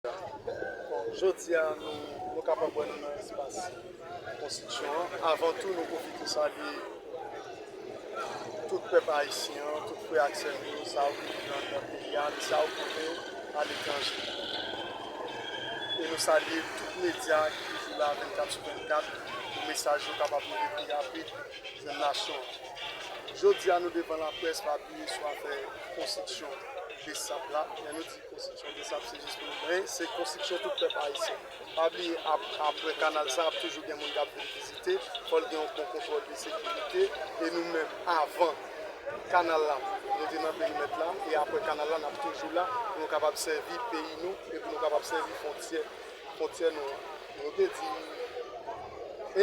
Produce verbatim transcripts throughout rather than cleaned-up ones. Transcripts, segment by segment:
Bon, jodi a, nou, nou kapab wè nou nan espas konstriksyon an. Avan tou, nou pwofite salye tout pèp ayisyen an, tout frè ak sè nou yo, sa yo ki viv anndan peyi a, sa yo ki viv aletranje. E nou salye tout medya ki toujou la vennkat sou vennkat pou mesaj yo kapab rive pi rapid jwenn nasyon an. Jodi a, nou devan laprès, pa bliye sou afè konstriksyon Besap la. Lè nou di konstriksyon Besap, se jis pou nou, men se konstriksyon tout pèp ayisyen. Pa bliye, ap-, apre kanal sa, ap toujou gen moun k ap vin vizite. Fò l gen yon bon kontwòl de sekirite. E nou menm, avan kanal la, nou te nan perimèt la. E apre kanal la, n ap toujou la pou nou kapab sèvi peyi nou e pou nou kapab sèvi fwontyè, fwontyè nou an. Nou te di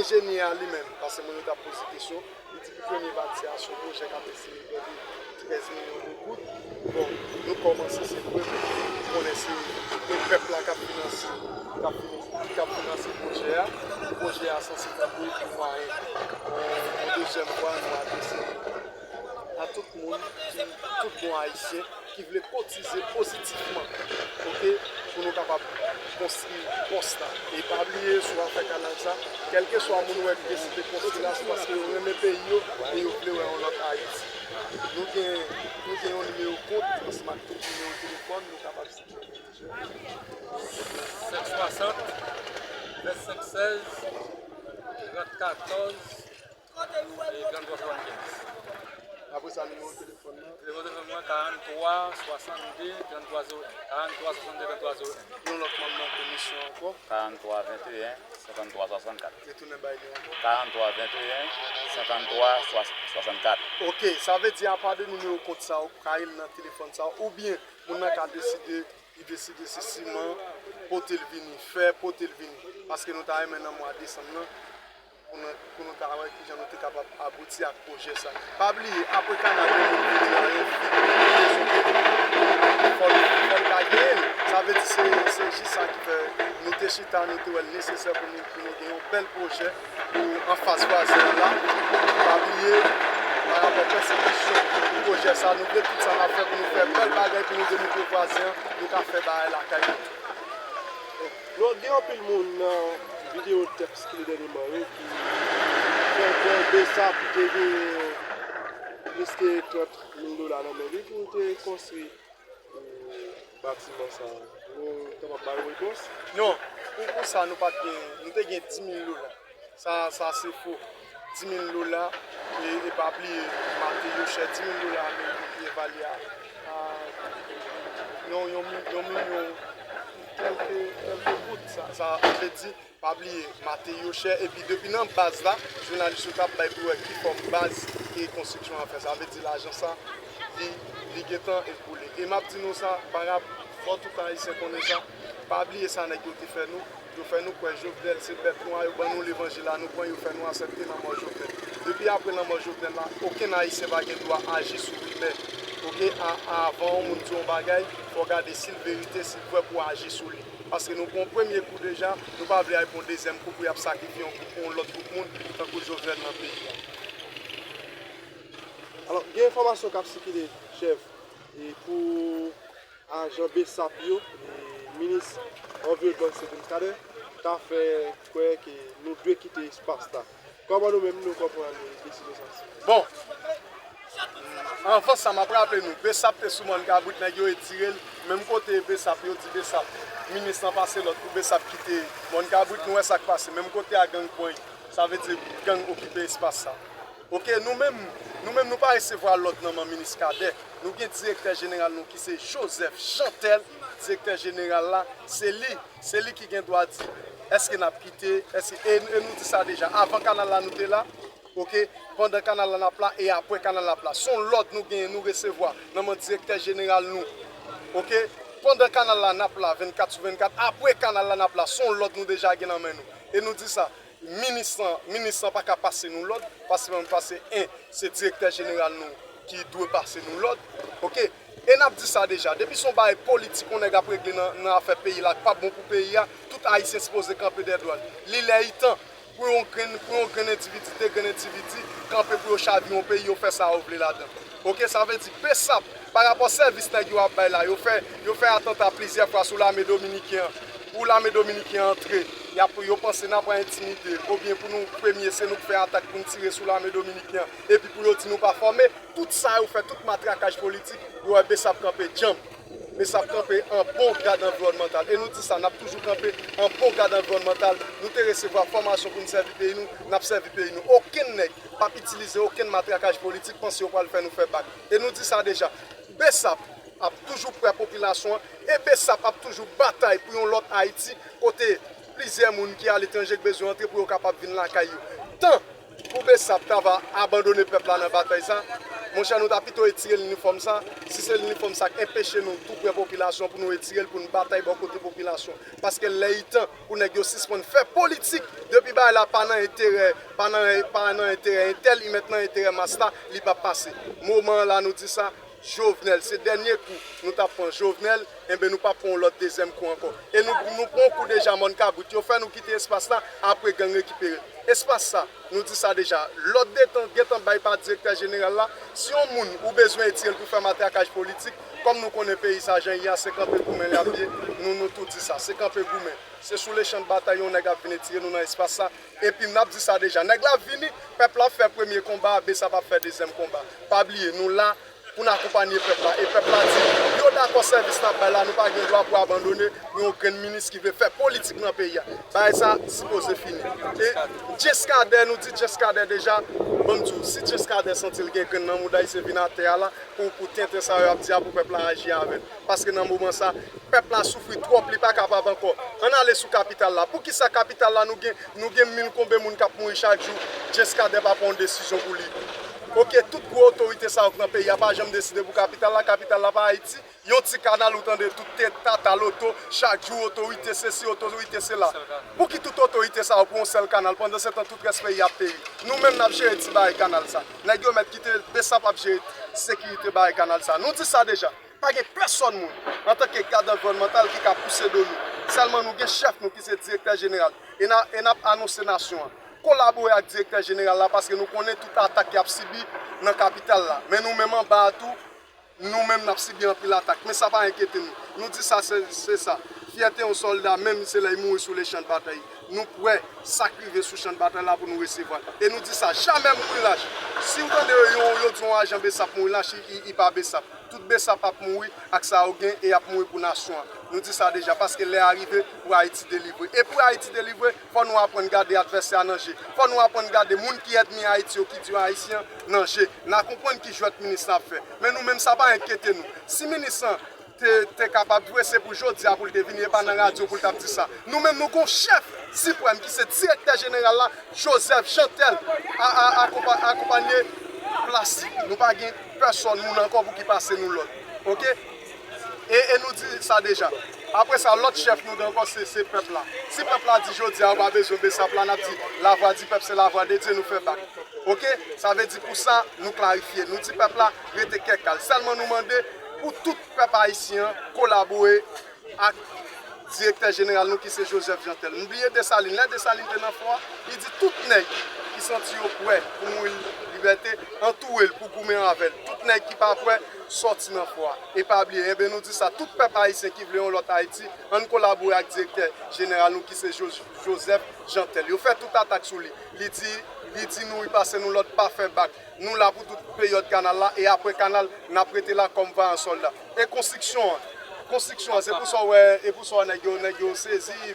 enjenyè a li menm, paske moun yo t ap poze kesyon, li di ki premye pati a se yon pwojè k ap estimé prè de trèz milyon de goud. Bon, nou kòmanse, se vre, men nou konnen se, se pèp la k ap finanse, k ap finanse, k ap finanse pwojè a. Pwojè a sanse tankou yon mwayen. Yon, yon dezyèm fwa, nou adrese a tout moun ki tout bon ayisyen ki vle kotize pozitivman, oke, pou nou kapab konstwi pòs la. E pa bliye, sou afè kanal sa, kèlkeswa moun ou wè ki deside konstwi la, se paske yo renmen peyi yo e yo vle wè yon lòt Ayiti. Nou gen, nou gen yon nimewo kont ansanm ak tout nimewo telefòn, nou kapab site. Senk swasant, vennsenk sèz, trant katòz, e tranntwa swasannkenz. Apre sa, nimewo telefòn nan? Nimewo telefòn mwen, karanntwa swasannde tranntwa zewo en. Karanntwa swasannde tranntwa zewo en. Yon lòt manm nan komisyon ankò? Karanntwa venteyen senkanntwa swasannkat. Retounen bay li ankò. Karanntwa venteyen senkanntwa swasannkat. Oke, sa vle di apa de nimewo kont sa ou ka rele nan telefòn sa, oubyen moun nan ka deside, li deside se siman pote l vini, fè pote l vini. Paske nou ta renmen nan mwa desanm nan, pou nou, pou nou ta wè kijan nou te kapab abouti ak pwojè sa. Pa bliye, apre kanal, yon moun vin di a yon fi, fò l, fò l ka genyen l. Sa vle di se, se jis sa ki fè nou te chita, nou te wè l nesesè pou nou, pou nou gen yon bèl pwojè pou anfas vwazen an la. Pa bliye, pa rapò pèsekisyon pou pwojè sa, nou vle tout sa n ap fè pou nou fè bèl bagay pou nou demontre vwazen an, nou ka fè bagay lakay nou. Donk, gen anpil moun nan videyo tèks ki dènyèman yo ki fè kwè Besap te genyen plis ke trant mil dola nan men li pou l te konstwi, e, batiman sa a. Nou kapab ba yo repons? Non, pou, pou sa, nou pa t gen, nou te gen dis mil dola. Sa, sa se fo. Dis mil dola, e, e pa bliye, materyo chè, dis mil dola ameriken evalye a, a yon, yon mi-, yon milyon kèlke, kèlke goud. Sa, sa vle di, pa bliye, materyo chè, epi depi nan baz la, jounalis yo t ap bay pou wè ki fòm baz e konstriksyon an fè. Sa vle di lajan sa, li, li gentan ekoule. E m ap di nou sa, pa rap-, fò tout Ayisyen konnen sa, pa bliye sa nèg yo te fè nou. Yo fè nou kwè Jovenel se bèt nwa, yo ban nou levanjil la, nou pran, yo fè nou aksepte lanmò Jovenel. Depi apre lanmò Jovenel la, okenn Ayisyen pa gen dwa aji sou rimè. Oke, a, avan yon moun di yon bagay, fò w gade si l verite, si l vrè pou w aji sou li. Paske nou pran yon premye kou deja, nou pa vle al pran yon dezyèm kou pou y ap sakrifye yon, yon lòt gwoup moun, tankou Jovenel nan peyi a. Alò, gen enfòmasyon k ap sikile, chèf, e pou ajan Besap yo, e minis anviwònman Sylvain Cadet ta fè kwè ke nou dwe kite espas la. Kòman nou menm nou konprann desizyon sa? Bon, anvan sa, m ap raple nou, Besap te sou Mòn Kabrit, nèg yo etire l. Menm kote Besap, yo di Besap, minis lan pase lòd pou Besap kite Mòn Kabrit, nou wè sa k pase. Menm kote a gang pran, sa vle di gang okipe espas sa. Oke, nou menm, nou menm nou pa resevwa lòd nan men minis Cadet. Nou gen direktè jeneral nou ki se Joseph Jeantel, direktè jeneral la, se li, se li ki gen dwa di èske n ap kite, èske, e, e nou di sa deja, avan kanal la nou te la, oke, pandan kanal la n ap la, e apre kanal la n ap la. Se yon lòd nou genyen, nou resevwa nan men direktè jeneral nou, oke, pandan kanal la n ap la vennkat sou vennkat, apre kanal la n ap la, se yon lòd nou deja gen nan men nou. E nou di sa, minis lan, minis lan pa ka pase nou lòd, paske, paske, en, se direktè jeneral nou ki dwe pase nou lòd, oke? E n ap di sa deja, depi se yon bagay politik yon nèg ap regle nan, nan afè peyi la, k pa bon pou peyi a, tout Ayisyen sipoze kanpe dèyè dwa l. Li lè, li tan pou yon grenn, pou yon grenn endividi, de grenn endividi, kanpe pou yo chavire yon peyi, yo fè sa yo vle ladan. Oke, sa vle di Besap, Parapò sèvis nèg yo ap bay la, yo fè, yo fè atanta plizyè fwa sou lame dominiken an. Pou lame dominiken an antre, y ap, yo panse n ap entimide, oubyen pou nou premye, se nou k fè atak pou n tire sou lame dominiken an. Epi pou yo di nou pa fòme, tout sa yo fè, tout matrakaj politik, yo wè BSAP kanpe djanm. BSAP kanpe an bon gad anviwònmantal. E nou di sa, n ap toujou kanpe an bon gad anviwònmantal. Nou te resevwa fòmasyon pou n sèvi peyi nou, n ap sèvi peyi nou. Okenn nèg p ap itilize okenn matrakaj politik, panse yo pral fè nou fè bak. E nou di sa deja, BSAP ap toujou prè popilasyon an, e BSAP ap toujou batay pou yon lòt Ayiti, kote plizyè moun ki aletranje k bezwen antre pou yo kapab vin lakay yo. Tan pou BSAP ta va abandone pèp la nan batay sa, monchè, nou ta pito etire linifòm sa, si se linifòm sa k enpeche nou tou prè popilasyon pou nou etire l, pou n batay bò kote popilasyon. Paske lè i tan pou nèg yo sispann fè politik, depi bagay la pa nan enterè, pa nan, pa nan enterè entèl, li mèt nan enterè mas la, li p ap pase. Moman an la, nou di sa, Jovenel, se dènye kou nou t ap pran Jovenel, enben nou p ap pran yon lòt dezyèm kou ankò. E nou, nou pran yon kou deja mòn kabrit, yo fè nou kite espas la, apre gang rekipere l. Espas sa, nou di sa deja, lòd detan gentan bay pa direktè jeneral la, si yon moun ou bezwen etire l pou fè matrakaj politik, kòm nou konnen peyi sa jan l ye a, se kanpe goumen l ap ye, nou, nou tou di sa, se kanpe goumen. Se sou lechan de batay yon nèg ap vin etire nou nan espas sa, epi n ap di sa deja, nèg la ap vini, pèp la ap fè premye konba, BSAP ap fè dezyèm konba. Pa bliye, nou la, pou n akonpanye pèp la. E pèp la di, yo dakò sèvis n ap bay la, nou pa gen dwa pou abandone pou yon grenn minis ki vle fè politik nan peyi a. Bagay sa sipoze fini. E Jescadè, nou di Jescadè deja, ban m di w, si Jescadè santi l gen grenn nan mouda l, se vin atè a la pou, pou tenten sa yo ap di a pou pèp la aji avè l. Paske nan moman sa, pèp la soufri twòp, li pa kapab ankò. Ann ale sou kapital la. Poukisa kapital la nou gen, nou gen mil konbe moun k ap mouri chak jou, Jescadè pa pran yon desizyon pou li? Oke, tout gwo otorite sa yo k nan peyi a pa janm deside pou kapital la, kapital la pa Ayiti. Yon ti kanal ou tande tout te tata loto, chak jou otorite sesi, otorite sela. Pouki tout otorite sa yo pou yon sèl kanal, pandan se tan tout rès peyi a ap peri? Nou menm n ap jere ti bagay kanal sa. Nèg yo mèt kite BSAP ap jere sekirite bagay kanal sa. Nou di sa deja. Pa gen pèsòn moun, antanke gad anviwònmantal, ki ka pouse do nou. Sèlman nou gen chèf nou ki se direktè jeneral. E n a, e n ap anonse nasyon an. Kolabore ak direktè jeneral la paske nou konnen tout atak y ap sibi nan kapital la. Men nou menm anba a tou, nou menm n ap sibi anpil atak. Men sa pa enkyete nou. Nou di sa, se, se sa. Fyète yon sòlda, menm se lè l mouri sou lechan de batay. Nou prè, sa k rive sou chan de batay la pou nou resevwa l. E nou di sa, jamè mouri lach. Si w tande yo, yo, yo di yon ajan BSAP mouri lach, i, i, i pa BSAP. Tout BSAP ap mouri ak sa yo gen e y ap mouri pou nasyon an. Nou di sa deja, paske lè a rive pou Ayiti delivre. E pou Ayiti delivre, fò nou aprann gade advèsè a nan je. Fò nou aprann gade moun ki ènmi Ayiti yo, ki di yo Ayisyen, nan je. N a konprann ki jwèt minis la ap fè. Men nou menm, sa pa enkyete nou. Si minis lan te, te kapab vre, se pou jodi a pou l te vini, e pa nan radyo pou l t ap di sa. Nou menm, nou gon chèf siprèm ki se direktè jeneral la, Joseph Jeantel, a, a, akonpa-, akonpanye plas li. Nou pa gen pèsòn moun ankò pou ki pase nou lòd. Oke? E, e nou di sa deja. Apre sa, lòt chèf nou gen ankò, se, se pèp la. Si pèp la di jodi a, yo pa bezwen BSAP la, n ap di, lavwa di pèp, se lavwa de Dye, nou fè bak. Oke? Sa vle di pou sa, nou klarifye. Nou di pèp la, rete kè kal. Sèlman nou mande pou tout pèp ayisyen an kolabore ak direktè jeneral nou ki se Joseph Jeantel. M bliye Desalin. Lè Desalin te nan fò a, li di tout nèg ki santi yo prè pou mouri libète, antoure l pou goumen avè l. Tout nèg ki pa prè, sòti nan fò a. E pa bliye, enben nou di sa, tout pèp ayisyen ki vle yon lòt Ayiti, ann kolabore ak direktè jeneral nou ki se Jo-, Joseph Jeantel. Yo fè tout atak sou li. Li di, li di nou, li pase nou lòd pa fè bak. Nou la pou tout peryòd kanal la, e apre kanal, n ap rete la kòm vayan sòlda. E konstriksyon an, konstriksyon an, se pou sa w wè, e pou sa w wè nèg yo, nèg yo sezi,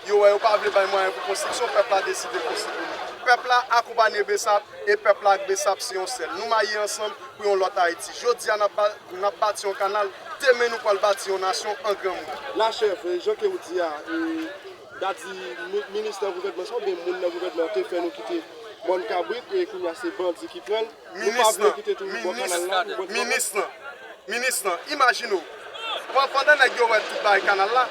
yo wè yo pa vle bay mwayen pou konstriksyon, pèp la deside konstwi pou nou. Pèp la akonpanye BSAP, e pèp la ak BSAP se yon sèl. Nou maye ansanm pou yon lòt Ayiti. Jodi a, n ap ba-, n ap bati yon kanal, demen nou pral bati yon nasyon an granmoun. La chèf, jan ke w di a, e, Gad di mi-, minis nan gouvènman sa oubyen moun nan gouvènman an te fè nou kite mòn kabrit e kounye a se bandi ki pran l. Nou pa vle kite toujou bò kanal la pou bandi. Minis nan, minis nan, imajine w, pan-, pandan nèg yo wè tout bagay kanal la,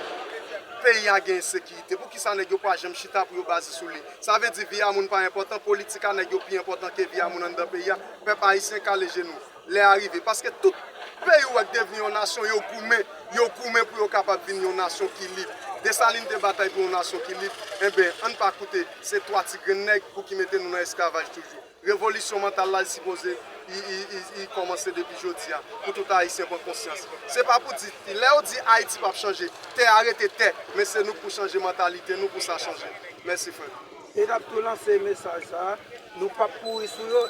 peyi a gen ensekirite. Poukisa nèg yo pa janm chita pou yo baze sou li? Sa vle di vi a moun pa enpòtan, politik a nèg yo pi enpòtan ke vi a moun anndan peyi a. Pèp ayisyen kale je nou. Lè a rive. Paske tout peyi w wè k devni yon nasyon, yo goumen, yo goumen pou yo kapab vin yon nasyon ki lib. Desalin te batay pou yon nasyon ki lib. Enben, ann pa koute, se twa ti grenn nèg pou ki mete nou nan esklavaj toujou. Revolisyon mantal la, li sipoze I, i, i, i kòmanse depi jodi a, pou tout Ayisyen pran konsyans. Se pa pou di, lè yo di Ayiti p ap chanje, tè a rete tè, men se nou k pou chanje mantalite nou pou sa chanje. Mèsi, frè. E n ap tou lanse mesaj sa a, nou p ap kouri sou yo.